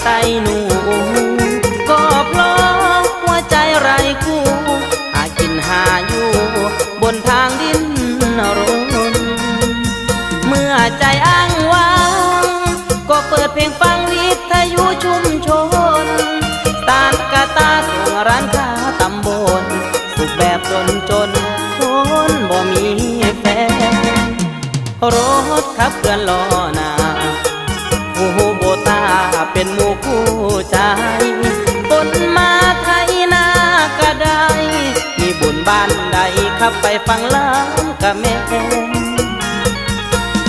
ໄຕ້ໜູ ກໍເພາະຫົວໃຈໄຮ້ຄູ່ ຫາກິນຫາຢູ່ບົນທາງດິນລົນ. ເມື່ອໃຈອ້າງວ້າງ ກໍເປີດເພງຟັງວິທະຍຸຊຸມຊົນ, ສານກະຕາສົ່ງຮ້ານຄ້າຕຳບົນ, ສຸກແບບຈົນໆ ຄົນບໍ່ມີແຟນ. ລົດຂັບເຄື່ອນລໍ້ໜ້າ ຄູ່ໂບຕາເປັນໝູ່ຄູ່ໃຈ, ຄົນມາໄຖນາກະໄດ້, ມີບຸນບ້ານໃດຂັບໄປຝັ່ງລາວກະແມ່ນ.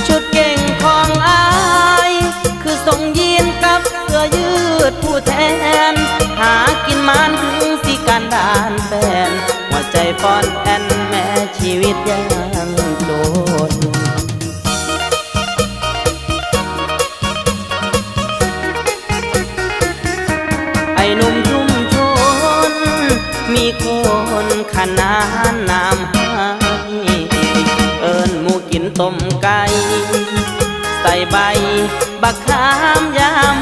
ຊຸດເກັ່ງຂອງອ້າຍ ຄືຊົງຢີນກັບເສື້ອຍືດຜູ້ແທນ, ຫາກິນມານຄືຊິການດ້ານແຟນ, ຫົວໃຈຟ້ອນແອ່ນແມ້ຊີວິດຍາກຈົນ. ໄອ້ໜຸ່ມຊຸມຊົນ ມີຄົນຂະໜານນາມໃຫ້, ເອີ້ນໝູ່ກິນຕົ້ມໄກ່ ໃສ່ໃບບັກຂາມຍາມ